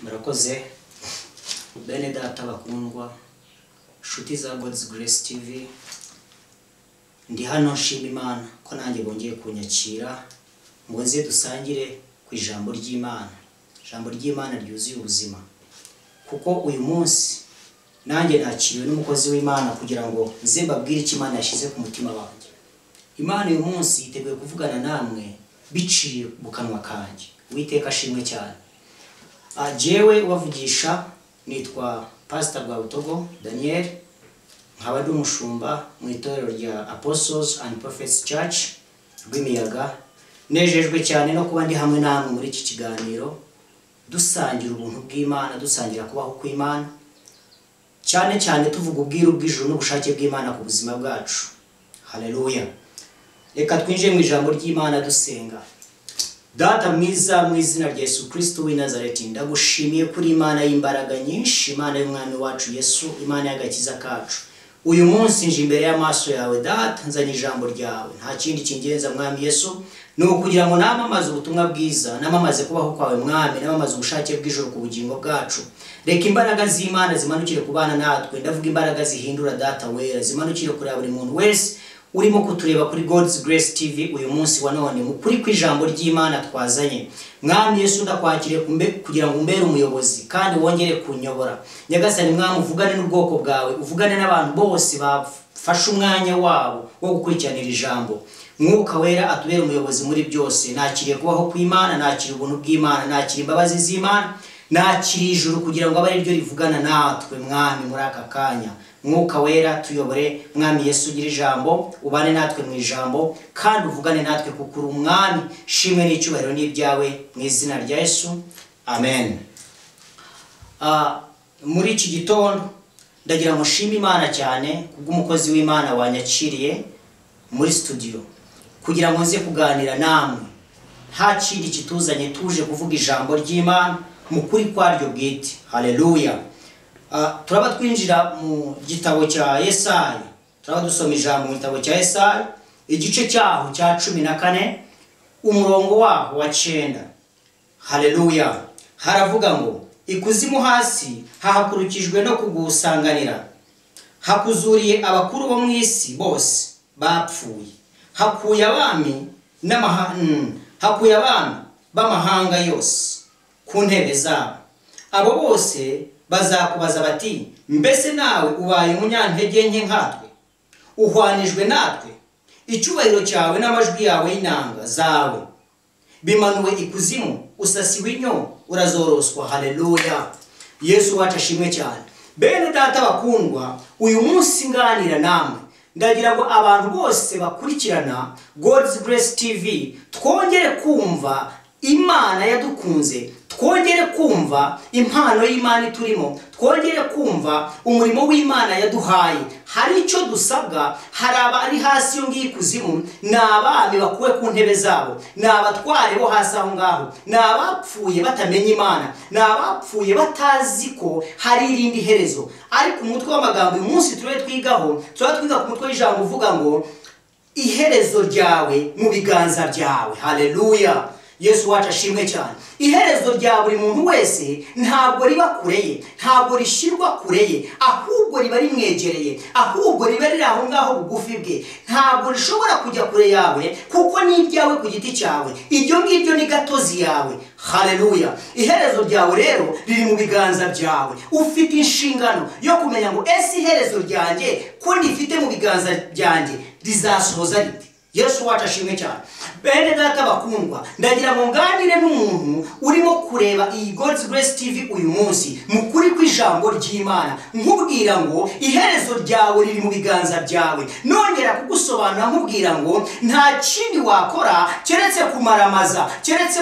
Murakoze bene data bakundwa, nshuti za God's Grace TV. Ndi hano nshima Imana ko nanjye bongeye kunyakira ngo nze dusangire ku ijambo ry'Imana, ijambo ry'Imana ryuzuye ubuzima. Kuko uyu munsi nanjye nakiriwe n'umukozi w'Imana kugira ngo nze mbabwire icyo Imana yashyize ku mutima wanjye. Imana uyu munsi yiteguye kuvugana namwe biciye mu kanwa kanjye. Uwiteka ashimwe cyane. Jewe ubavugisha nitwa Pastor Rwabutogo Daniel, nkaba ndi umushumba mu itorero rya Apostles and Prophets Church Rwimiyaga. Nejejwe cyane no kuba ndi hamwe namwe muri iki kiganiro, dusangira ubuntu bw'Imana, dusangira kubaho kw'Imana, cyane cyane tuvuga ubwiru bw'ijuru n'ubushake bw'Imana ku buzima bwacu. Haleluya. Reka twinjire mu ijambo ry'Imana dusenga. Data mwiza, mu izina rya Yesu Kristo w'i Nazareti, ndagushimiye kuri Imana y'imbaraga nyinshi, Imana y'Umwami wacu Yesu, Imana y'agakiza kacu. Uyu munsi nje imbere y'amaso yawe Data, nzanye ijambo ryawe. Nta kindi kingenza Mwami Yesu, ni ukugira ngo namamaze ubutumwa bwiza, namamaze kubaho kwawe Mwami, namamaze ubushake bw'ijuru ku bugingo bwacu. Reka imbaraga z'Imana zimanukire kubana natwe. Ndavuga imbaraga zihindura Data wera, zimanukire kuri buri muntu wese urimo kutureba kuri God's Grace TV uyu munsi wa none, mu kuri kw'ijambo ry'Imana twazanye. Mwami Yesu, ndakwakiriye kugira ngo umbere umuyobozi kandi wongere kunyobora. Nyagasani Mwami, uvugane n'ubwoko bwawe, uvugane n'abantu bose bafashe umwanya wabo wo gukurikiranira ijambo. Mwuka wera atubere umuyobozi muri byose. Nakiriye kubaho kw'Imana, nakiriye ubuntu bw'Imana, nakiriye imbabazi z'Imana, nakiriye ijuru kugira ngo abe ari ryo rivugana natwe Mwami muri aka kanya. Mwuka wera tuyobore. Mwami Yesu, ugira ijambo, ubane natwe mu ijambo kandi uvugane natwe kuko uri Umwami. Shimwe n'icyubahiro n'ibyawe mu izina rya Yesu, amen. Muri iki gitondo ndagira ngo nshime Imana cyane kubw'umukozi w'Imana wanyakiriye muri studio kugira ngo nze kuganira namwe. Nta kindi kituzanye, tuje kuvuga ijambo ry'Imana mu kuri kwaryo bwite. Haleluya. Turaba twinjira mu gitabo cya Yesaya, turaba dusoma ijambo mu gitabo cya Yesaya igice cyaho cya 14 umurongo waho wa 9. Haleluya. Haravuga ngo ikuzimu hasi hahakurukijwe no kugusanganira, hakuzuriye abakuru bo mu isi bose bapfuye, hakuye abami hakuye abami b'amahanga yose ku ntebe zabo. Abo bose bazakubaza bati, mbese nawe ubaye umunyantege nke nkatwe, uhwanijwe natwe? Icyubahiro cyawe n'amajwi yawe y'inanga zawe bimanuwe ikuzimu, usasiwe inyo urazoroswa. Haleluya. Yesu wacu ashimwe cyane. Bene data bakundwa, uyu munsi nganira namwe ndagira ngo abantu bose bakurikirana God's Grace TV twongere kumva Imana yadukunze, twongere kumva impano y'Imana iturimo, twongere kumva umurimo w'Imana yaduhaye. Hari icyo dusabwa. Hari abari hasi yo ngiyi kuzimu, ni abami bakuwe ku ntebe zabo, ni abatware bo hasi aho ngaho, ni abapfuye batamenya Imana, ni abapfuye batazi ko hari irindi herezo. Ariko umutwe w'amagambo uyu munsi turiwe twigaho, turaba twiga ku mutwe w'ijambo uvuga ngo iherezo ryawe mu biganza byawe. Haleluya. Yesu wacu ashimwe cyane. Iherezo rya buri muntu wese ntabwo riba kure ye, ntabwo rishirwa kure ye, ahubwo riba rimwegereye, ahubwo riba riri aho ngaho bugufi bwe. Ntabwo rishobora kujya kure yawe kuko ni ibyawe ku giti cyawe, ibyo ngibyo ni gatozi yawe. Haleluya. Iherezo ryawe rero riri mu biganza byawe. Ufite inshingano yo kumenya ngo ese iherezo ryanjye ko ndifite mu biganza byanjye rizasohoza rite? Yesu wacu ashimwe cyane. Bene data bakundwa, ndagira ngo nganire n'umuntu urimo kureba iyi God's Grace TV uyu munsi mu kuri kw'ijambo ry'Imana, nkubwira ngo iherezo ryawe riri mu biganza byawe. Nongera kugusobanura nkubwira ngo nta kindi wakora keretse kumaramaza, keretse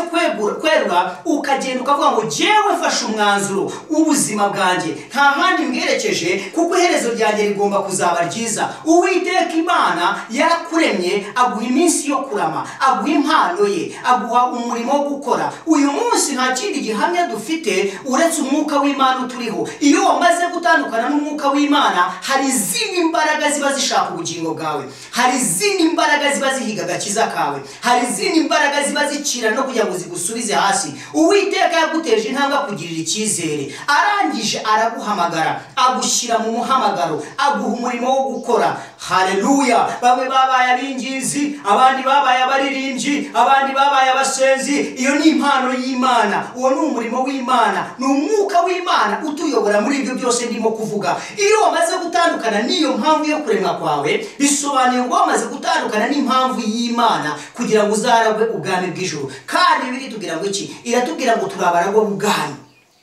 kwerura ukagenda ukavuga ngo jewe mfashe umwanzuro w'ubuzima bwanjye, nta handi mbwerekeje kuko iherezo ryanjye rigomba kuzaba ryiza. Uwiteka Imana yarakuremye aguha iminsi yo kurama, aguha impano ye, aguha umurimo wo gukora. Uyu munsi nta kindi gihamya dufite uretse umwuka w'Imana uturiho. Iyo wamaze gutandukana n'umwuka w'Imana, hari izindi mbaraga ziba zishaka ubugingo bwawe, hari izindi mbaraga ziba zihiga agakiza kawe, hari izindi mbaraga ziba zikira no kugira ngo zigusubize hasi. Uwiteka yaguteje intambwe akugirira icyizere, arangije araguhamagara, agushyira mu muhamagaro, aguha umurimo wo gukora. Haleluya! Bamwe babaye abingizi, abandi babaye abaririmbyi, abandi babaye abasenzi. Iyo ni impano y'Imana, uwo ni umurimo w'Imana, ni umwuka w'Imana utuyobora muri ibyo byose ndimo kuvuga. Iyo wamaze gutandukana n'iyo mpamvu yo kuremwa kwawe, bisobanuye ngo wamaze gutandukana n'impamvu y'Imana kugira ngo uzaragwe ubwami bw'ijuru. Kandi Bibiliya itubwira ngo iki? Iratubwira ngo turabaragwa ubwami.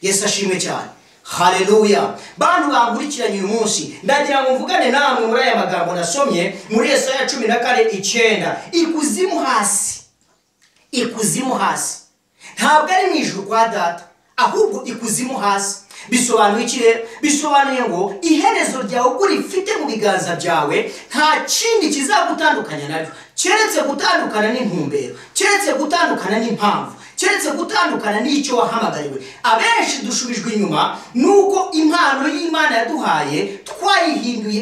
Yesu ashimwe cyane. Haleluya! Bantu bankurikiranye uyu munsi, ndagira ngo mvugane namwe muri aya magambo nasomye muri Yesaya 14:9. Ikuzimu hasi, ikuzimu hasi, ntabwo ari mu ijuru kwa data, ahubwo ikuzimu hasi. Bisobanuye iki rero? Bisobanuye ngo iherezo ryawe uko urifite mu biganza byawe, nta kindi kizagutandukanya naryo keretse gutandukana n'intumbero, keretse gutandukana n'impamvu, keretse gutandukana n'icyo wahamagariwe. Abenshi dushubijwe inyuma nuko impano y'Imana yaduhaye twayihinduye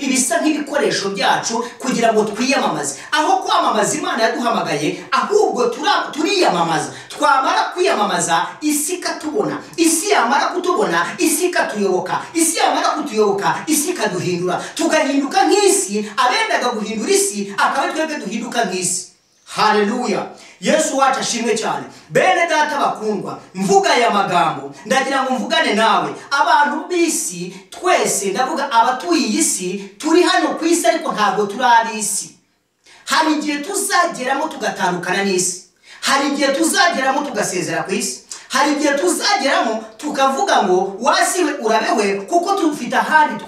ibisa nk'ibikoresho byacu kugira ngo twiyamamaze. Aho kwamamaza Imana yaduhamagaye, ahubwo turiyamamaza. Twamara kwiyamamaza, isi ikatubona, isi yamara kutubona, isi ikatuyoboka, isi yamara kutuyoboka, isi ikaduhindura, tugahinduka nk'isi. Abendaga guhindura isi akaba twebwe duhinduka nk'isi. Haleluya! Yesu wacu ashimwe cyane. Bene data bakundwa, mvuga aya magambo ndagira ngo mvugane nawe. Abantu b'isi twese, ndavuga abatuye iyi si, turi hano ku isi ariko ntabwo turi ab'isi. Hari igihe tuzageramo tugatandukana n'isi, hari igihe tuzageramo tugasezera ku isi, hari igihe tuzageramo tukavuga ngo wasiwe urabewe, kuko tufite ahandi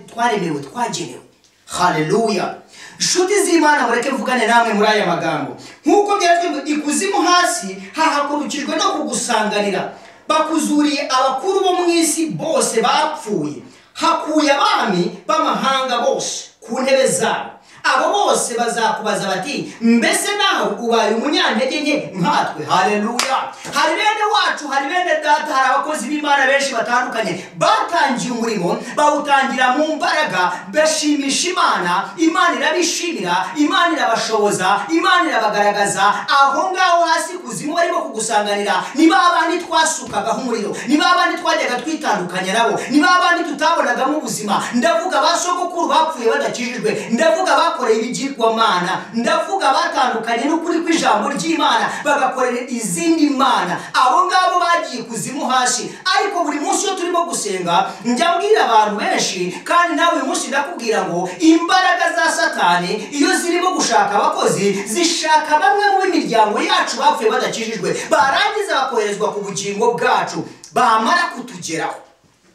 twaremewe, twagenewe. Haleluya! Nshuti z'Imana, mureke mvugane namwe muri aya magambo. Nk'uko byanditswe ngo ikuzimu hasi hahagurukijwe no kugusanganira, bakuzuriye abakuru bo mu isi bose bapfuye, hakuye abami b'amahanga bose ku ntebe zabo. Abo bose bazakubaza bati, mbese nawe ubaye umunyantege nke nkatwe? Haleluya! Hari bene wacu, hari bene data, hari abakozi b'Imana benshi batandukanye batangiye umurimo, bawutangira mu mbaraga, bashimisha Imana, Imana irabishimira, Imana irabashoboza, Imana irabagaragaza. Aho ngaho hasi kuzimu barimo kugusanganira ni ba bandi twasukagaho umuriro, ni ba bandi twajyaga twitandukanya nabo, ni ba bandi tutabonagamo ubuzima. Ndavuga ba sogokuru bapfuye badakijijwe, ndavuga bakoreye ibigirwamana, ndavuga batandukanye n'ukuri kw'ijambo ry'Imana bagakorera izindi mana. Abo ngabo bagiye kuzimu hasi. Ariko buri munsi iyo turimo gusenga, njya mbwira abantu benshi, kandi nawe uyu munsi ndakubwira ngo imbaraga za Satani iyo zirimo gushaka abakozi, zishaka bamwe mu b'imiryango yacu bapfuye badakijijwe, barangiza bakoherezwa ku bugingo bwacu, bamara kutugeraho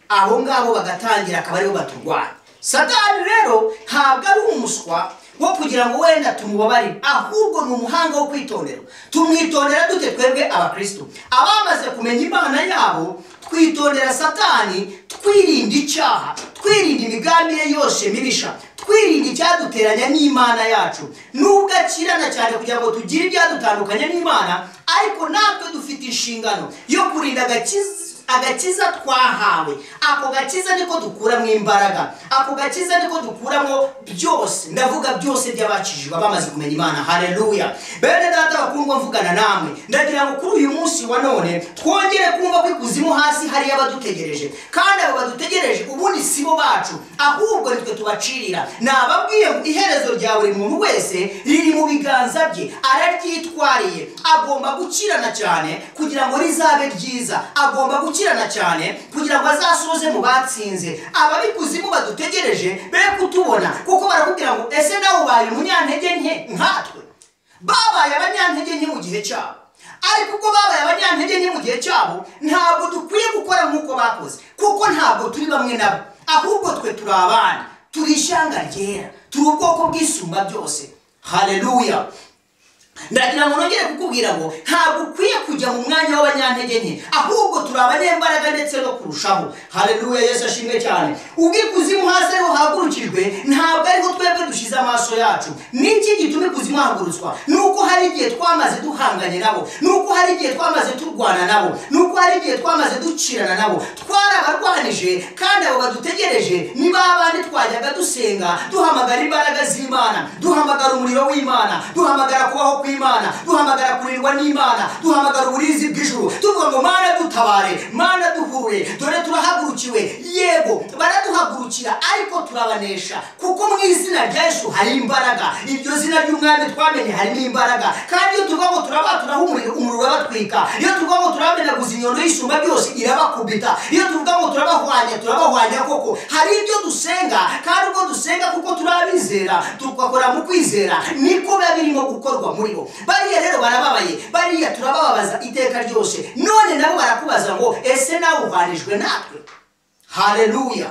abo ngabo bagatangira akaba aribo baturwanya. Satani rero ntabwo ari umuswa wo kugira ngo wenda tumubabarire, ahubwo ni umuhanga wo kwitondera. Tumwitondera dute twebwe abakristo? Abamaze kumenya Imana yabo, twitondera Satani, twirinda icyaha, twirinda imigambi ye yose mibisha, twirinda icyaduteranya n'Imana yacu. Nubwo akirana cyane kugira ngo tugire ibyadutandukanya n'Imana, ariko natwe dufite inshingano yo kurinda agakiza twahawe. Ako gakiza niko dukuramo imbaraga, ako gakiza niko dukuramo byose. Ndavuga byose by'abakijijwe bamaze kumenya Imana. Haleluya! Bene data bakundwa, mvugana namwe ndagira ngo kuri uyu munsi wa none twongere kumva ko ikuzimu hasi hari abadutegereje, kandi abo badutegereje ubundi sibo bacu, ahubwo nitwe tubacirira. Nababwiye ngo iherezo rya buri muntu wese riri mu biganza bye, araryitwariye. Agomba gukirana cyane kugira ngo rizabe ryiza, agomba gukirana cyane kugira ngo azasoze mu batsinze. Ababikuzimu badutegereje be kutubona, kuko barakubwira ngo ese nawe ubaye umunyantege nke nkatwe? Babaye abanyantege nke mu gihe cyabo, ariko ubwo babaye abanyantege nke mu gihe cyabo, ntabwo dukwiye gukora nk'uko bakoze, kuko ntabwo turi bamwe nabo, ahubwo twe turi abana, turi ishyanga ryera, turi ubwoko bw'isumba byose. Haleluya! Ndagira ngo nongere kukubwira ngo ntabwo ukwiye kujya mu mwanya w'abanyantege nke, ahubwo turi abanyembaraga ndetse no kurushaho. Haleluya, Yesu ashimwe cyane. Ubwo ikuzimu hasi ariho hahagurukijwe, ntabwo ariho twebwe dushize amaso yacu. Niki gituma ikuzimu hahagurutswa? Nuko hari igihe twamaze duhanganye nabo, nuko hari igihe twamaze turwana nabo, nuko hari igihe twamaze ducirana nabo. Twarabarwanije, kandi abo badutegereje ni ba bandi twajyaga dusenga, duhamagara imbaraga z'Imana, duhamagara umuriro w'Imana, duhamagara kubaho kw'Imana, duhamagara kurindwa n'Imana, duhamagara uburinzi bw'ijuru, tuvuga ngo Mana dutabare, Mana duhure, dore turahagurukiwe. Yego baraduhagurukira, ariko turabanesha, kuko mu izina rya Yesu hari imbaraga. Iryo zina ry'Umwami twamenye harimo imbaraga. Kandi iyo tuvuga ngo turabaturaho umuriro, umuriro urabatwika. Iyo tuvuga ngo turabamenaguza inyundo y'isumba byose, irabakubita. Iyo tuvuga ngo turabahwanya, turabahwanya koko. Hari ibyo dusenga, kandi ubwo dusenga kuko turabizera, tugakora mu kwizera, niko biba birimo gukorwa muri bo. Bariya rero barababaye, bariya turabababaza iteka ryose. None nabo barakubaza ngo ese nawe uhwanijwe natwe? Haleluya,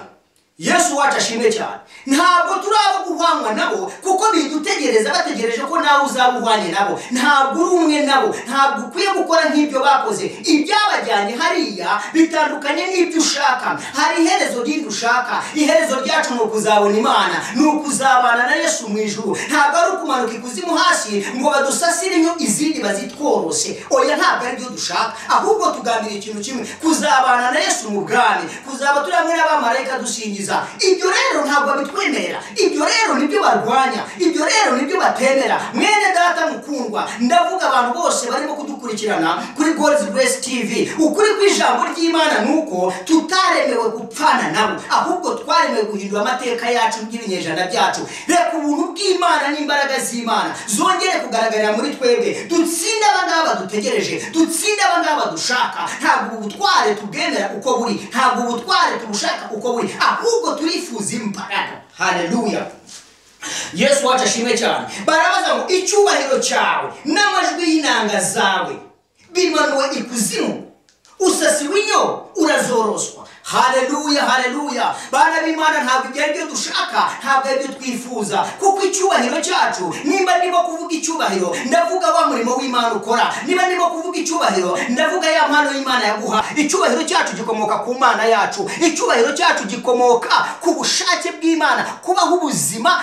Yesu wacu ashimwe cyane. Ntabwo turaba guhwanywa nabo, kuko bidutegereza, bategereje ko nawe uzaba uhwanye nabo. Ntabwo uri umwe nabo, ntabwo ukwiye gukora nk'ibyo bakoze. Ibyabajyanye hariya bitandukanye n'ibyo ushaka. Hari iherezo rindi ushaka. Iherezo ryacu ni ukuzabona Imana, ni ukuzabana na Yesu mu ijuru. Ntabwo ari ukumanuka ikuzimu hasi ngo badusasire inyo izindi bazitworose. Oya, ntabwo ari byo dushaka, ahubwo tugambira ikintu kimwe: kuzabana na Yesu mu bwami, kuzaba turi hamwe n'abamarayika dusingiza. Ibyo rero ntabwo babitwemerera, ibyo rero nibyo barwanya, ibyo rero nibyo batemera. Mwene data mukundwa, ndavuga abantu bose barimo kudukurikirana kuri God's Grace TV, ukuri kw'ijambo ry'Imana nuko tutaremewe gupfana nabo, ahubwo twaremewe guhindura amateka yacu n'ibinyejana byacu. Reka ubuntu bw'Imana n'imbaraga z'Imana zongere kugaragarira muri twebwe, dutsinde abangaba badutegereje, dutsinde abangaba badushaka. Ntabwo ubutware tubwemera uko buri, ntabwo ubutware tubushaka uko buri, ahubwo turifuza imbaraga. Haleluya, Yesu wacu ashimwe cyane. Barabaza ngo icyubahiro cyawe n'amajwi y'inanga zawe bimanuwe ikuzimu, usasiwe inyo urazoroswa. Haleluya, haleluya. Bana b'Imana, ntabwo ibyo ari byo dushaka, ntabwo ari byo twifuza, kuko icyubahiro cyacu, nimba ndimo kuvuga icyubahiro, ndavuga wa murimo w'Imana ukora. Niba ndimo kuvuga icyubahiro, ndavuga ya mpano y'Imana yaguha. Icyubahiro cyacu gikomoka ku Mana yacu. Icyubahiro cyacu gikomoka ku bushake bw'Imana, kubaho ubuzima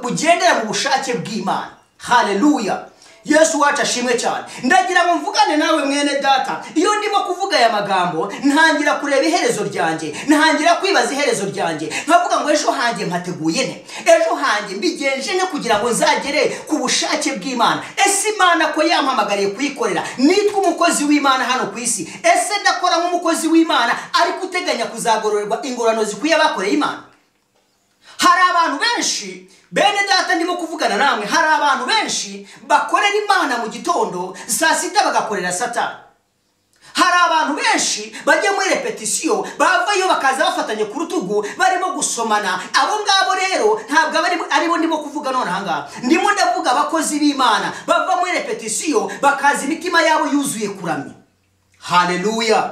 bugendera mu bushake bw'Imana. Haleluya, Yesu wacu ashimwe cyane. Ndagira ngo mvugane nawe mwene data. Iyo ndimo kuvuga aya magambo, ntangira kureba iherezo ryanjye, ntangira kwibaza iherezo ryanjye, nkavuga ngo ejo hanjye mpateguye nte, ejo hanjye mbigenje nte kugira ngo nzagere ku bushake bw'Imana. Ese Imana ko yampamagariye kuyikorera, nitwa umukozi w'Imana hano ku isi, ese ndakora nk'umukozi w'Imana ariko uteganya kuzagororerwa ingororano zikwiye abakoreye Imana? Hari abantu benshi, bene data ndimo kuvugana namwe, hari abantu benshi bakorera Imana mu gitondo, saa sita bagakorera Satani. Hari abantu benshi bajya muri repetisiyo, bavayo bakaza bafatanye ku rutugu barimo gusomana. Abo ngabo rero ntabwo aribo ndimo kuvuga none ahangaha. Ndimo ndavuga abakozi b'Imana bava muri repetisiyo bakaza imitima yabo yuzuye kuramya. Haleluya.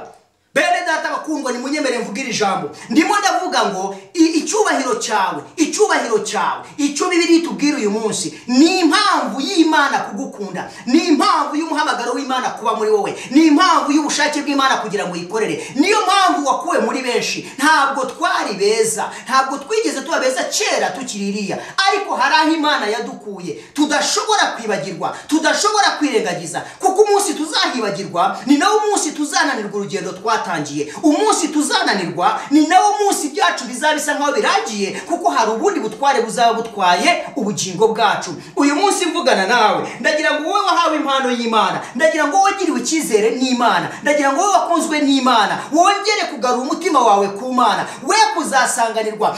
Bene data bakundwa, nimunyemere mvugira ijambo. Ndimo ndavuga ngo icyubahiro cyawe, icyubahiro cyawe, icyo Bibiliya itubwira uyu munsi, ni impamvu y'Imana kugukunda, ni impamvu y'umuhamagaro w'Imana kuba muri wowe, ni impamvu y'ubushake bw'Imana kugira ngo uyikorere. Niyo mpamvu wakuwe muri benshi. Ntabwo twari beza, ntabwo twigeze tuba beza kera tukiri iriya, ariko hari aho Imana yadukuye tudashobora kwibagirwa, tudashobora kwirengagiza, kuko umunsi tuzahibagirwa ni nawo munsi tuzananirwa urugendo twatangiye. Umunsi tuzananirwa ni nawo munsi byacu bizaba bisa nkaho biragiye, kuko hari ubundi butware buzaba butwaye ubugingo bwacu. Uyu munsi mvugana nawe, ndagira ngo wowe wahawe impano y'Imana, ndagira ngo wowe wagiriwe icyizere n'Imana, ndagira ngo wowe wakunzwe n'Imana, wongere kugarura umutima wawe ku Mana, we kuzasanganirwa,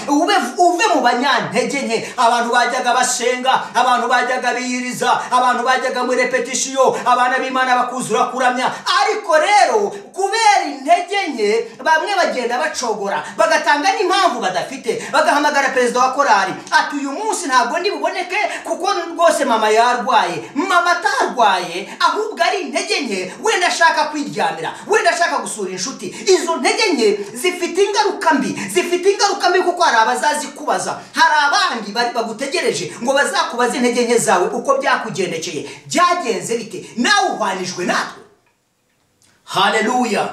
uve mu banyantege nke. Abantu bajyaga basenga, abantu bajyaga biyiriza, abantu bajyaga muri repetisiyo, abana b'Imana bakuzura kuramya, ariko rero kubera intege nke bamwe bagenda bacogora, bagatanga n'impamvu badafite, bagahamagara perezida wa korali ati uyu munsi ntabwo ndibuboneke kuko rwose mama yarwaye. Mama atarwaye, ahubwo ari intege nke, wenda ashaka kwiryamira, wenda ashaka gusura inshuti. Izo ntege nke zifite ingaruka mbi, zifite ingaruka mbi, kuko hari abazazikubaza, hari abandi bari bagutegereje ngo bazakubaze intege nke zawe uko byakugendekeye, byagenze bite, nawe uhwanijwe natwe. Haleluya.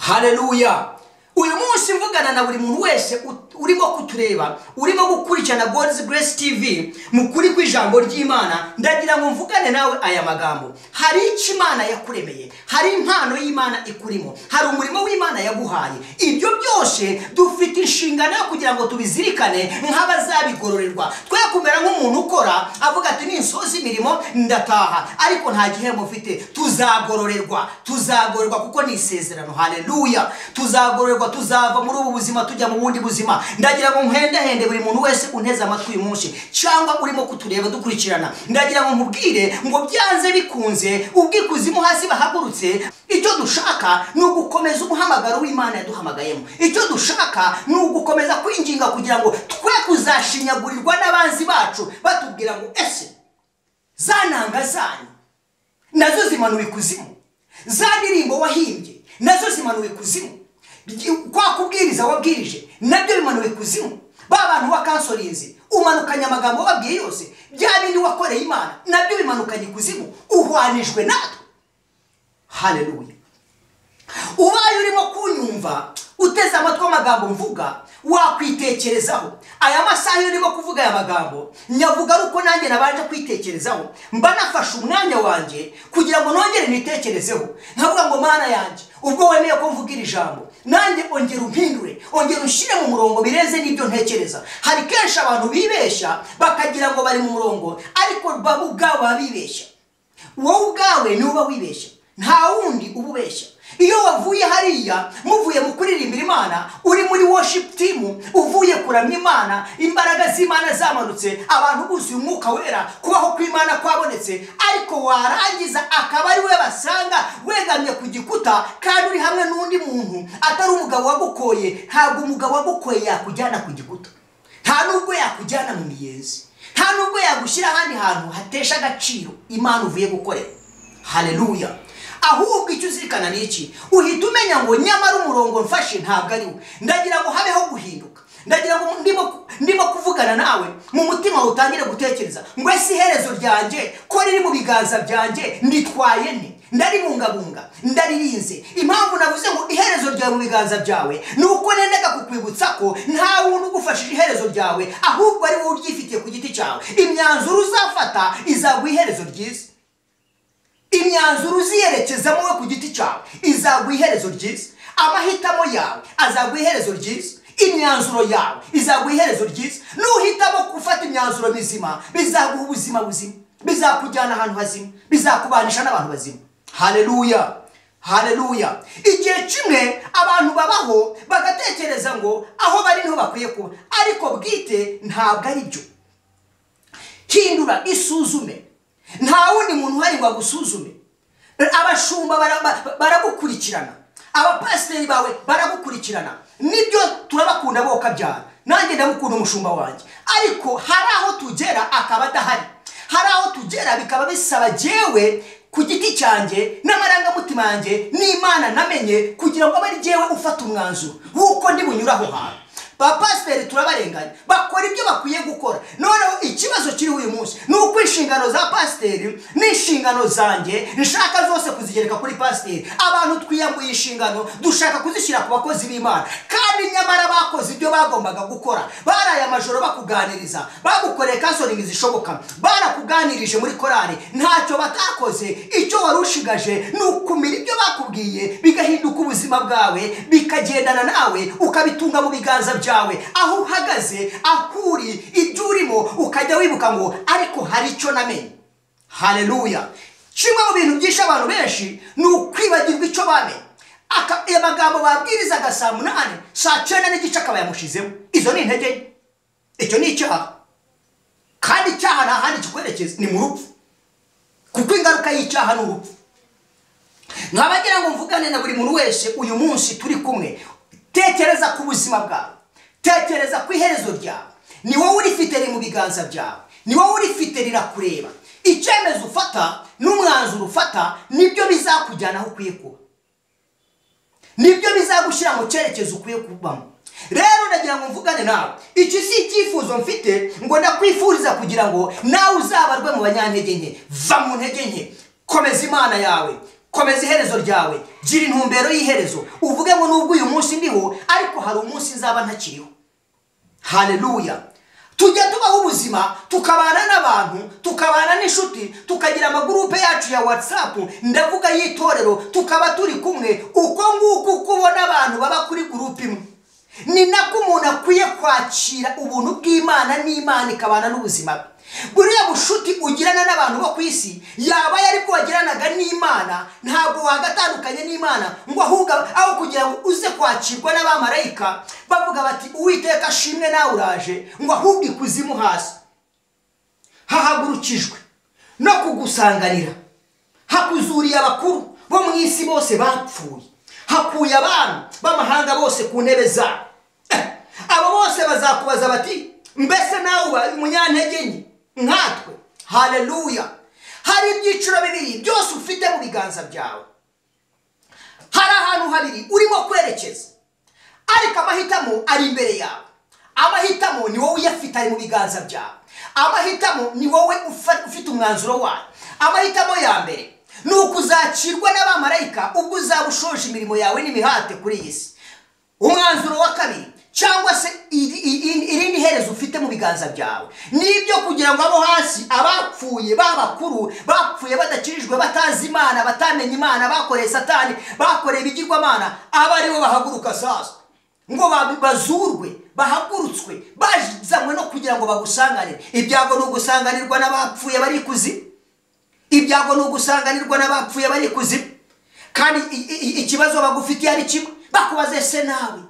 Haleluya. Uyu munsi mvugana na buri muntu wese urimo kutureba, urimo gukurikirana God's Grace TV mu kuri kw'ijambo ry'Imana, ndagira ngo mvugane nawe aya magambo. Hari icyo Imana yakuremeye, hari impano y'Imana ikurimo, hari umurimo w'Imana yaguhaye. Ibyo byose dufite inshingano yo kugira ngo tubizirikane nk'abazabigororerwa. Twe kumera nk'umuntu ukora avuga ati ninsoza imirimo ndataha, ariko nta gihembo mfite. Tuzagororerwa, tuzagororerwa kuko ni isezerano. Haleluya. Tuzagororerwa, tuzava muri ubu buzima tujya mu bundi buzima. Ndagira ngo nhendahende buri muntu wese unteze amatwi uyu munsi cyangwa urimo kutureba dukurikirana, ndagira ngo nkubwire ngo byanze bikunze ubwikuzimu hasi bahagurutse. Icyo dushaka ni ugukomeza umuhamagaro w'Imana yaduhamagayemo. Icyo dushaka ni ugukomeza kwinginga kugira ngo twe kuzashinyagurirwa n'abanzi bacu batubwira ngo ese za nanga zanyu nazo zimanuwe ikuzimu, za ndirimbo wahimbye nazo zimanuwe ikuzimu, kwa kubwiriza wabwirije nabyo bimanuwe ikuzimu, ba bantu wa kansorinzi umanukanye amagambo wabwiye yose, bya bindi wakoreye Imana nabyo bimanukanye ikuzimu, uhwanijwe natwe. Haleluya. Ubaye urimo kunyumva uteze amatwi amagambo mvuga, wakwitekerezaho. Aya masaha iyo urimo kuvuga aya magambo nyavuga ari uko nanjye nabanje kwitekerezaho, mba nafashe umwanya wanjye kugira ngo nongere nitekerezeho, nkavuga ngo Mana yanjye, ubwo wemeye ko mvuga iri jambo, nanjye ongera umpindure, ongera unshyire mu murongo bireze n'ibyo ntekereza. Hari kenshi abantu bibeshya bakagira ngo bari mu murongo, ariko bo ubwabo baba bibeshya. Wowe ubwawe ni uba wibeshya, nta wundi uba ubeshya. Iyo wavuye hariya muvuye mu kuririmbira Imana, uri muri worship team, uvuye kuramya Imana, imbaraga z'Imana zamanutse, abantu buzuye umwuka wera, kubaho kw'Imana kwabonetse, ariko warangiza akaba ari we basanga wegamye ku gikuta kandi uri hamwe n'undi muntu atari umugabo wagukoye. Ntabwo umugabo wagukoye yakujyana ku gikuta, nta nubwo yakujyana mu miyenzi, nta nubwo yagushyira ahandi hantu hatesha agaciro Imana uvuye gukorera. Haleluya. Ahubwo icyo uzirikana ni iki? Uhita umenya ngo nyamara umurongo mfashe ntabwo ari wo. Ndagira ngo habeho guhinduka, ndagira ngo ndimo kuvugana nawe mu mutima utangire gutekereza ngo ese iherezo ryanjye ko riri mu biganza byanjye nditwaye nte, ndaribungabunga, ndaririnze. Impamvu navuze ngo iherezo ryawe mu biganza byawe ni uko nendaga kukwibutsa ko nta wundi ugufashije iherezo ryawe, ahubwo ari wowe uryifitiye ku giti cyawe. Imyanzuro uzafata izaguha iherezo ryiza, imyanzuro uziyerekezamo we ku giti cyawe izaguha iherezo ryiza, amahitamo yawe azaguha iherezo ryiza, imyanzuro yawe izaguha iherezo ryiza. Nuhitamo gufata imyanzuro mizima bizaguha ubuzima buzima, bizakujyana ahantu hazima, bizakubanisha n'abantu bazima. Haleluya. Haleluya. Igihe kimwe abantu babaho bagatekereza ngo aho bari niho bakwiye kuba, ariko bwite ntabwo ari byo. Hindura, isuzume. Nta wundi muntu uhari ngo agusuzume. Abashumba baragukurikirana, abapasiteri bawe baragukurikirana, nibyo turabakunda bo kabyara, nanjye ndamukunda umushumba wanjye, ariko hari aho tugera akaba adahari, hari aho tugera bikaba bisaba jewe ku giti cyanjye n'amarangamutima yanjye n'Imana namenye kugira ngo abe ari jewe ufata umwanzuro w'uko ndi bunyure aho hantu. Ba pasiteri turabarenganya, bakora ibyo bakwiye gukora. Noneho ikibazo kiri uyu munsi ni uko inshingano za pasiteri n'inshingano zanjye nshaka zose kuzigereka kuri pasiteri. Abantu twiyambuye inshingano dushaka kuzishyira ku bakozi b'Imana, kandi nyamara bakoze ibyo bagombaga gukora. Baraye amajoro bakuganiriza, bagukoreye counseling zishoboka, barakuganirije muri korari, ntacyo batakoze. Icyo wari ushigaje ni ukumira ibyo bakubwiye bigahinduka ubuzima bwawe, bikagendana nawe, ukabitunga mu biganza byawe, aho uhagaze, aho uri, ibyo urimo, ukajya wibuka ngo ariko hari icyo namenye. Haleluya. Kimwe mu bintu byishe abantu benshi ni ukwibagirwa icyo bamenye. Amagambo babwirizaga saa 8, saa 9:15 akaba yamushizemo. Izo ni intege nke, icyo ni icyaha, kandi icyaha nta handi kikwerekeza, ni mu rupfu, kuko ingaruka y'icyaha ni urupfu. Nkabagira ngo mvugane na buri muntu wese uyu munsi turi kumwe, tekereza ku buzima bwawe, tekereza ku iherezo ryawe. Ni wowe urifite, riri mu biganza byawe, ni wowe urifite, rirakureba. Icyemezo ufata n'umwanzuro ufata nibyo bizakujyana aho ukwiye kuba, nibyo bizagushyira mu cyerekezo ukwiye kubamo. Rero ndagira ngo mvugane nawe, iki si icyifuzo mfite ngo ndakwifuriza kugira ngo nawe uzabarwe mu banyantege nke. Va mu ntege nke, komeza Imana yawe, Komeza iherezo ryawe, gira intumbero y'iherezo, uvuge ngo nubwo uyu munsi ndiho ariko hari umunsi nzaba ntakiriho. Haleluya. Tujya tubaho ubuzima, tukabana n'abantu, tukabana n'inshuti, tukagira amagurupe yacu ya WhatsApp, ndavuga y'itorero, tukaba turi kumwe. Uko nguko uko ubona abantu baba kuri gurupe imwe, ni nako umuntu akwiye kwakira ubuntu bw'Imana n'Imana ikabana n'ubuzima bwe. Buriya bushuti ugirana n'abantu bo ku isi, yaba yari bwo wagiranaga n'Imana, ntabwo wagatandukanye n'Imana ngo ahubwo aho kugira ngo uze kwakirwa n'abamarayika bavuga bati Uwiteka ashimwe nawe uraje, ngo ahubwo ikuzimu hasi hahagurukijwe no kugusanganira, hakuzuriye abakuru bo mu isi bose bapfuye, hakuye abantu b'amahanga bose ku ntebe zabo. Abo bose bazakubaza bati mbese nawe uba umunyantege nke nkatwe? Haleluya. Hari ibyiciro bibiri byose ufite mu biganza byawe. Hari ahantu habiri urimo kwerekeza, ariko amahitamo ari imbere yawe. Amahitamo ni wowe uyafite, ari mu biganza byawe. Amahitamo ni wowe ufite umwanzuro wayo. Amahitamo ya mbere ni ukuzakirwa n'abamarayika ubwo uzaba ushoje imirimo yawe n'imihate kuri iyi si. Umwanzuro wa kabiri cyangwa se irindi herezo ufite mu biganza byawe nibyo kugira ngo abo hasi, abapfuye babakuru, bapfuye badakirijwe, batazi Imana, batamenye Imana, bakoreye Satani, bakoreye ibigirwamana, aba aribo bahaguruka sasa ngo bazurwe, bahagurutswe, bazanywe no kugira ngo bagusanganire. Ibyago ni ugusanganirwa n'abapfuye bari ikuzimu. Ibyago ni ugusanganirwa n'abapfuye bari ikuzimu. Kandi ikibazo bagufitiye ari kimwe, bakubaze se nawe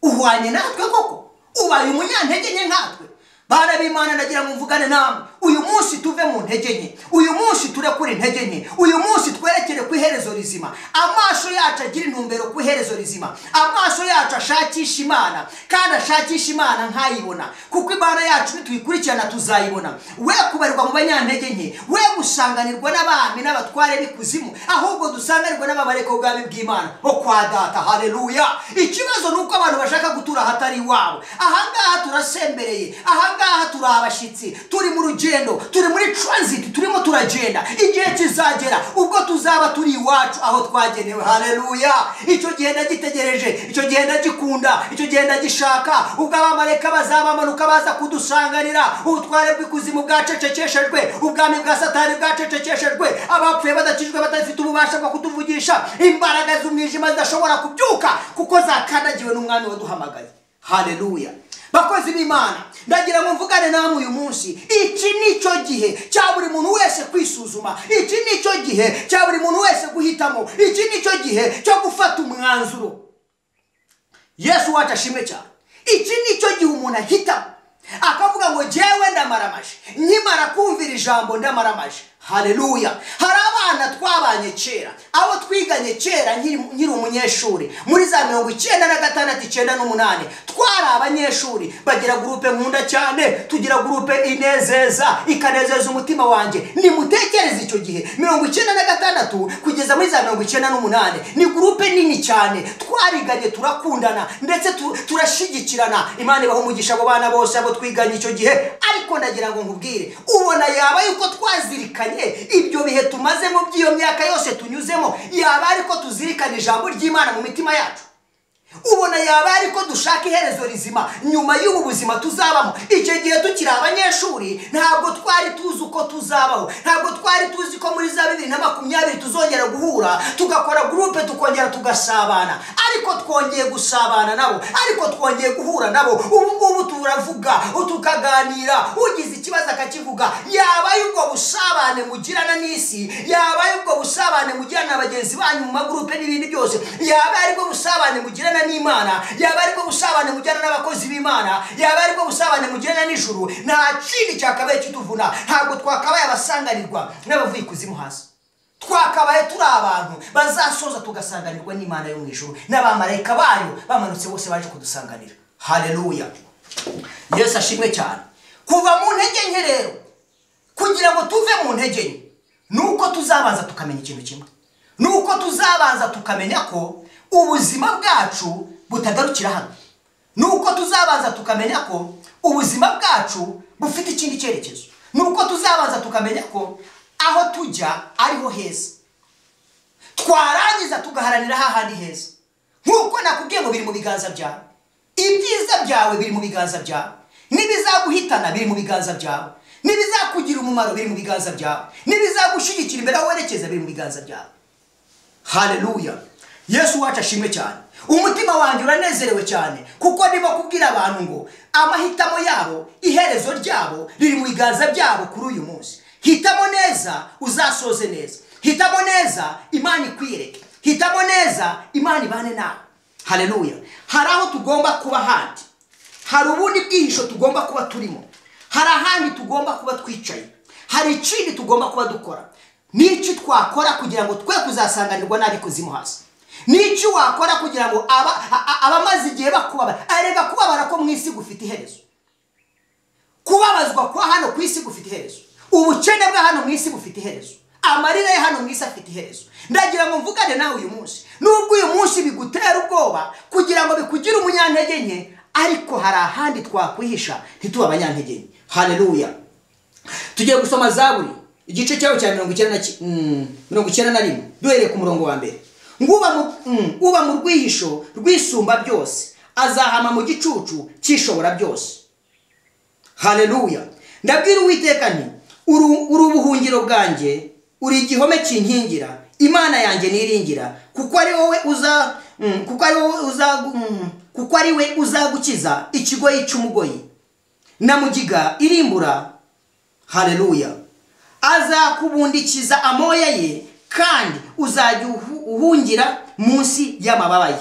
uhwanye natwe koko? Ubaye umunyantege nke nkatwe? Bana b'Imana, ndagira ngo mvugane namwe uyu munsi. Tuve mu ntege nke uyu munsi, turekure intege nke uyu munsi, twerekere ku iherezo rizima. Amaso yacu agira intumbero ku iherezo rizima. Amaso yacu ashakisha Imana, kandi ashakisha Imana nkayibona, kuko Imana yacu nituyikurikirana tuzayibona. We kubarirwa mu banyantege nke, we gusanganirwa n'abami n'abatware b'ikuzimu, ahubwo dusanganirwa n'abamarayika b'ubwami bw'Imana bo kwa Data. Haleluya. Ikibazo ni uko abantu bashaka gutura ahatari iwabo. Ahangaha turasembereye, ahangaha turi abashyitsi, turi mu rugendo, turi muri transit, turimo turagenda. Igihe kizagera ubwo tuzaba turi iwacu aho twagenewe. Haleluya. Icyo gihe ndagitegereje, icyo gihe ndagikunda, icyo gihe ndagishaka, ubwo abamarayika bazabamanuka baza kudusanganira. Ubutware bw'ikuzimu bwacecekeshejwe, ubwami bwa Satani bwacecekeshejwe, abapfuye badakijwe badafite ububasha bwo kutuvugisha, imbaraga z'umwijima zidashobora kubyuka kuko zakandagiwe n'umwami waduhamagaye. Haleluya. Bakozi b'Imana, ndagira ngo mvugane namwe uyu munsi. Iki nicyo gihe cya buri muntu wese kwisuzuma. Iki nicyo gihe cya buri muntu wese guhitamo. Iki nicyo gihe cyo gufata umwanzuro. Yesu wacu ashimwe cyane. Iki nicyo gihe umuntu ahitamo akavuga ngo jyewe ndamaramaje, nkimara kumvira ijambo ndamaramaje. Haleluya. Hari abana twabanye kera, abo twiganye kera nkiri umunyeshuri muri za 96, 98, twari abanyeshuri. Bagira gurupe nkunda cyane, tugira gurupe inezeza, ikanezeza umutima wanjye. Nimutekereze icyo gihe 96 kugeza muri za 98, ni gurupe nini cyane, twariganye, turakundana, ndetse turashyigikirana. Imana ibaha umugisha abo bana bose abo twiganye icyo gihe. Ariko ndagira ngo nkubwire, ubona yaba yuko twazirikanye ibyo bihe tumazemo by'iyo myaka yose tunyuzemo, yaba ariko tuzirikana ijambo ry'Imana mu mitima yacu? Ubona yaba ariko dushaka iherezo rizima nyuma y'ubu buzima tuzabamo? Icyo gihe tukiri abanyeshuri ntabwo twari tuzi uko tuzabaho, ntabwo twari tuzi ko muri za 2020 tuzongera guhura tugakora gurupe, tukongera tugasabana. Ariko twongeye gusabana nabo, ariko twongeye guhura nabo. Ubu ngubu turavuga, tukaganira, ugize ikibazo akakivuga. Yaba ubwo busabane mugirana n'isi, yaba ubwo busabane mugirana na bagenzi banyu mu magurupe n'ibindi byose, yaba aribwo busabane mugirana n'Imana, yaba aribwo busabane mugirana n'abakozi b'Imana, yaba aribwo busabane mugirana n'ijuru, nta kindi cyakabaye kituvuna. Ntabwo twakabaye abasanganirwa n'abavuye ikuzimu hasi. Twakabaye turi abantu bazasoza tugasanganirwa n'Imana yo mu ijuru n'abamarayika bayo bamanutse bose baje kudusanganira. Haleluya. Yesu ashimwe cyane. Kuva mu ntege nke rero, kugira ngo tuve mu ntege nke, nuko tuzabanza tukamenya ikintu kimwe, nuko tuzabanza tukamenya ko ubuzima bwacu butagarukira hano, nuko tuzabanza tukamenya ko ubuzima bwacu bufite ikindi cyerekezo, nuko tuzabanza tukamenya ko aho tujya ariho heza. Twarangiza tugaharanira hahandi heza. Nkuko nakubwiye ngo biri mu biganza byawe. Ibyiza byawe biri mu biganza byawe. Nibizaguhitana biri mu biganza byawe. Nibizakugira umumaro biri mu biganza byawe. Nibizagushigikira imbere aho werekeza biri mu biganza byawe. Haleluya. Yesu wacu ashimwe cyane. Umutima wanjye uranezerewe cyane kuko ndimo kubwira abantu ngo amahitamo yabo, iherezo ryabo riri mu biganza byabo kuri uyu munsi. Hitamo neza uzasoze neza. Hitamo neza Imana ikwiyereke. Hitamo neza Imana ibane nawe. Haleluya. Hari aho tugomba kuba handi. Hari ubundi bwihisho tugomba kuba turimo. Hari ahandi tugomba kuba twicaye. Hari ikindi tugomba kuba dukora. N'iki twakora kugira ngo twe kuzasanganirwa n'abikuzimu hasi. N'iki wakora kugira ngo abamaze igihe bakubabara. Erega kubabara ko mu isi gufite iherezo. Kubabazwa kwa hano ku isi gufite iherezo. Ubukene bwa hano mu isi bufite iherezo. Amarira ya hano mu isi afite iherezo. Ndagira ngo mvugane nawe uyu munsi. Nubwo uyu munsi bigutera ubwoba kugira ngo bikugire umunyantege nke, ariko hari ahandi twakwihisha ntituba abanyantege nke. Haleluya. Tugiye gusoma Zaburi igice cyayo cya 91 duhereye ku murongo wa mbere. Uba mu rwihisho rwisumba byose azahama mu gicucu cyishobora byose. Haleluya. Ndabwira Uwiteka nti uri ubuhungiro bwanjye, uri igihome kinkingira, Imana yanjye niringira, kuko ari wowe uza kuko ari we uzagukiza ikigoyi cy'umugoyi na mugiga irimbura. Haleluya. Azakubundikiza amoya ye kandi uzajya uhungira munsi y'amababa ye.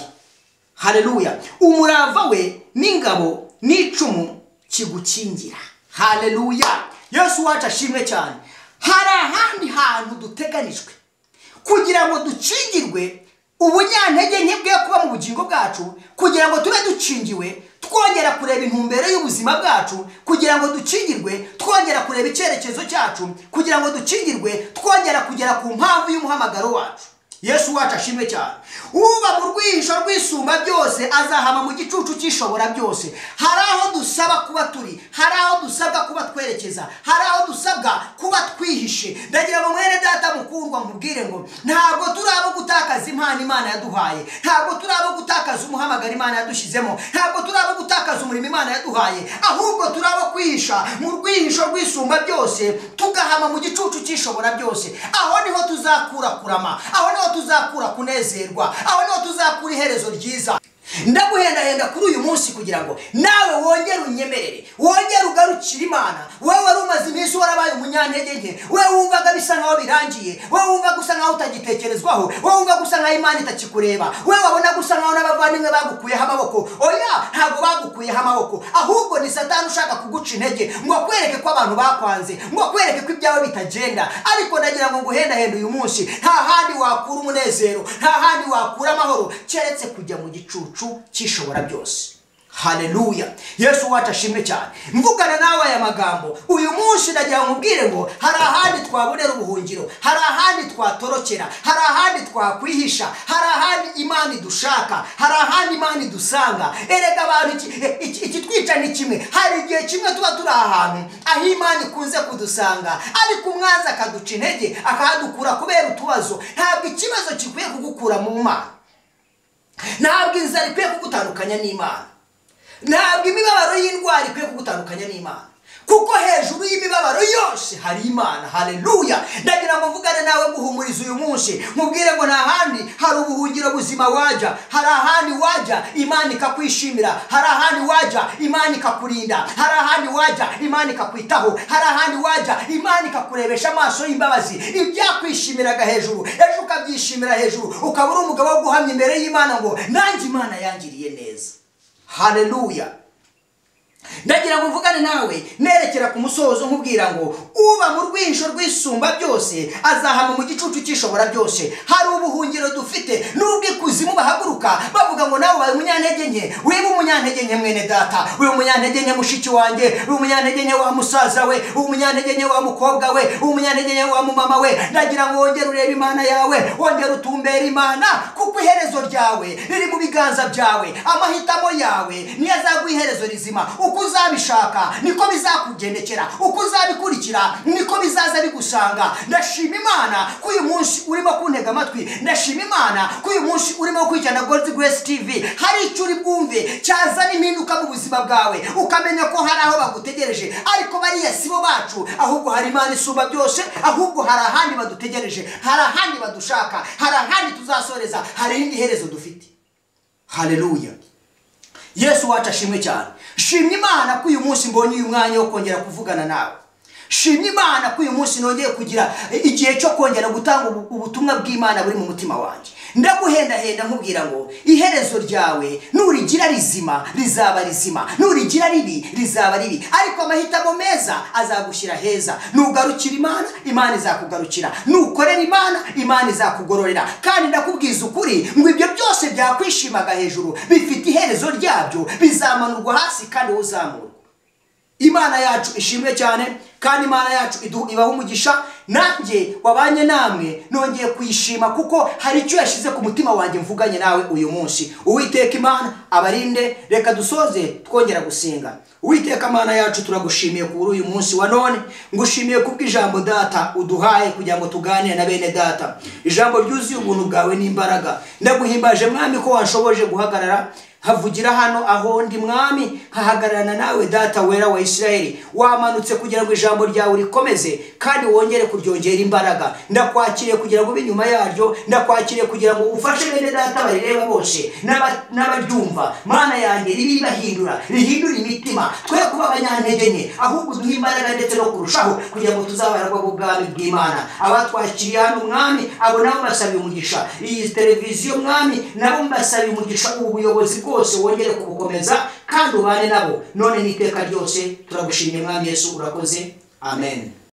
Haleluya. Umurava we n'ingabo n'icumu kigukingira. Haleluya. Yesu wacu ashimwe cyane. Hari ahandi hantu duteganijwe kugira ngo dukingirwe ubunyantege nke bwe kuba mu bugingo bwacu, kugira ngo tube dukingiwe twongera kureba intumbero y'ubuzima bwacu, kugira ngo dukingirwe twongera kureba icyerekezo cyacu, kugira ngo dukingirwe twongera kugera ku mpamvu y'umuhamagaro wacu. Yesu wacu ashimwe cyane. Uba mu rwihisho rwisumba byose azahama mu gicucu cyishobora byose. Hari aho dusaba kuba turi, hari aho dusabwa kuba twerekeza, hari aho dusabwa kuba twihishe. Ndagira ngo mwene data mukundwa nkubwire ngo ntabwo turi abo gutakaza impano Imana yaduhaye, ntabwo turi abo gutakaza umuhamagaro Imana yadushyizemo, ntabwo turi abo gutakaza umurimo Imana yaduhaye, ahubwo turi abo kwihisha mu rwihisho rwisumba byose tugahama mu gicucu cyishobora byose. Aho niho tuzakura kurama, aho niho tuzakura kunezerwa, aho niho tuzakura iherezo ryiza. Ndaguhendahenda kuri uyu munsi kugira ngo nawe wongere unyemerere, wongere ugarukire Imana. Wewe wari umaze iminsi warabaye umunyantege nke, wewe wumvaga bisa nkaho birangiye, wewe wumvaga usa nkaho utagitekerezwaho, wewe wumvaga usa nkaho Imana itakikureba, wewe wabona gusa nkaho n'abavandimwe bagukuyeho amaboko. Oya, ntabwo bagukuyeho amaboko, ahubwo ni Satani ushaka kuguca intege ngo akwereke ko abantu bakwanze, ngo akwereke ko ibyawe bitagenda. Ariko ndagira ngo nguhendahende uyu munsi, nta handi wakura umunezero, nta handi wakura amahoro keretse kujya mu gicucu cyishobora byose. Haleluya. Yesu wacu ashimwe cyane. Mvugana nawe aya magambo uyu munsi, ndagira ngo nkubwire ngo hari ahandi twabonera ubuhungiro, hari ahandi twatorokera, hari ahandi twakwihisha, hari ahandi Imana idushaka, hari ahandi Imana idusanga. Erega abantu ikitwica ni kimwe. Hari igihe kimwe tuba turi ahantu aho Imana ikunze kudusanga, ariko umwanzi akaduca intege akahadukura kubera utubazo. Ntabwo ikibazo gikwiye kugukura mu Mana, ntabwo inzara ikwiye kugutandukanya n'Imana, ntabwo imibabaro y'indwara ikwiye kugutandukanya n'Imana, kuko hejuru y'imibabaro yose hari Imana. Haleluya. Ndagira ngo mvugane nawe guhumuriza uyu munsi, nkubwire ngo nta handi hari ubuhungiro buzima wajya, hari ahandi wajya Imana ikakwishimira, hari ahandi wajya Imana ikakurinda, hari ahandi wajya Imana ikakwitaho, hari ahandi wajya Imana ikakurebesha amaso y'imbabazi. Ibyakwishimiraga hejuru ejo ukabyishimira hejuru, ukaba uri umugabo wo guhamya imbere y'Imana ngo nanjye Imana yangiriye neza. Haleluya. Ndagira ngo mvugane nawe nerekera ku musozo nkubwira ngo uba mu rwihisho rwisumba byose azahama mu gicucu cyishobora byose. Hari ubuhungiro dufite nubwo ikuzimu bahaguruka bavuga ngo nawe ubaye umunyantege nke. Wiba umunyantege nke mwene data, wiba umunyantege nke mushiki wanjye, wiba umunyantege nke wa musaza we, wiba umunyantege nke wa mukobwa we, wiba umunyantege nke wa mumama we. Ndagira ngo wongere urebe Imana yawe, wongere utumbere Imana, kuko iherezo ryawe riri mu biganza byawe. Amahitamo yawe niyo azaguha iherezo rizima. Uko uzabishaka niko bizakugendekera, uko uzabikurikira niko bizaza bigusanga. Ndashima Imana ko uyu munsi urimo kuntega amatwi, ndashima Imana ko uyu munsi urimo gukurikirana God's Grace TV. Hari icyo uri bwumve cyazana impinduka mu buzima bwawe, ukamenya ko hari aho bagutegereje. Ariko bariya sibo bacu, ahubwo hari Imana isumba byose, ahubwo hari ahandi badutegereje, hari ahandi badushaka, hari ahandi tuzasoreza, hari irindi herezo dufite. Haleluya! Yesu wacu ashimwe cyane. Shimye Imana ko uyu munsi mbonye uyu mwanya wo kongera kuvugana nawe. Shimye Imana ko uyu munsi nongeye kugira igihe cyo kongera gutanga ubutumwa bw'Imana buri mu mutima wanjye. Ndaguhendahenda nkubwira ngo iherezo ryawe nurigira rizima rizaba rizima, nurigira ribi rizaba ribi, ariko amahitamo meza azagushyira heza. Nugarukira Imana, Imana izakugarukira. Nukorera Imana, Imana izakugororera. Kandi ndakubwiza ukuri ngo ibyo byose byakwishimaga hejuru bifite iherezo ryabyo, bizamanurwa hasi kandi uzamurwa. Imana yacu ishimwe cyane, kandi Imana yacu ibaha umugisha. Nanjye wabanye namwe nongeye kuyishima kuko hari icyo yashyize ku mutima wanjye mvuganye nawe uyu munsi. Uwiteka Imana abarinde. Reka dusoze twongera gusenga. Uwiteka Imana yacu, turagushimiye kuri uyu munsi wa none. Ngushimiye kubw'ijambo data uduhaye kugira ngo tuganire na bene data, ijambo ryuzuye ubuntu bwawe n'imbaraga. Ndaguhimbaje Mwami ko wanshoboje guhagarara havugira hano aho ndi Mwami, nkahagararana nawe data wera wa Isirayeli. Wamanutse kugira ngo ijambo ryawe rikomeze kandi wongere kuryongera imbaraga. Ndakwakiriye kugira ngo ube inyuma yaryo, ndakwakiriye kugira ngo ufashe bene data barireba bose n'abaryumva. Mana yanjye, ribibahindura, rihindura imitima, twe kuba abanyantege nke, ahubwo uduhe imbaraga ndetse no kurushaho kugira ngo tuzabarwa ubwami bw'Imana. Abatwakiriye hano Mwami, abo nabo basabiye umugisha. Iyi televiziyo Mwami, nabo mbasabiye umugisha. Ubuyobozi bwose wongere kubukomeza kandi ubane nabo none n'iteka ryose. Turagushimye Mwami Yesu, urakoze. Amen.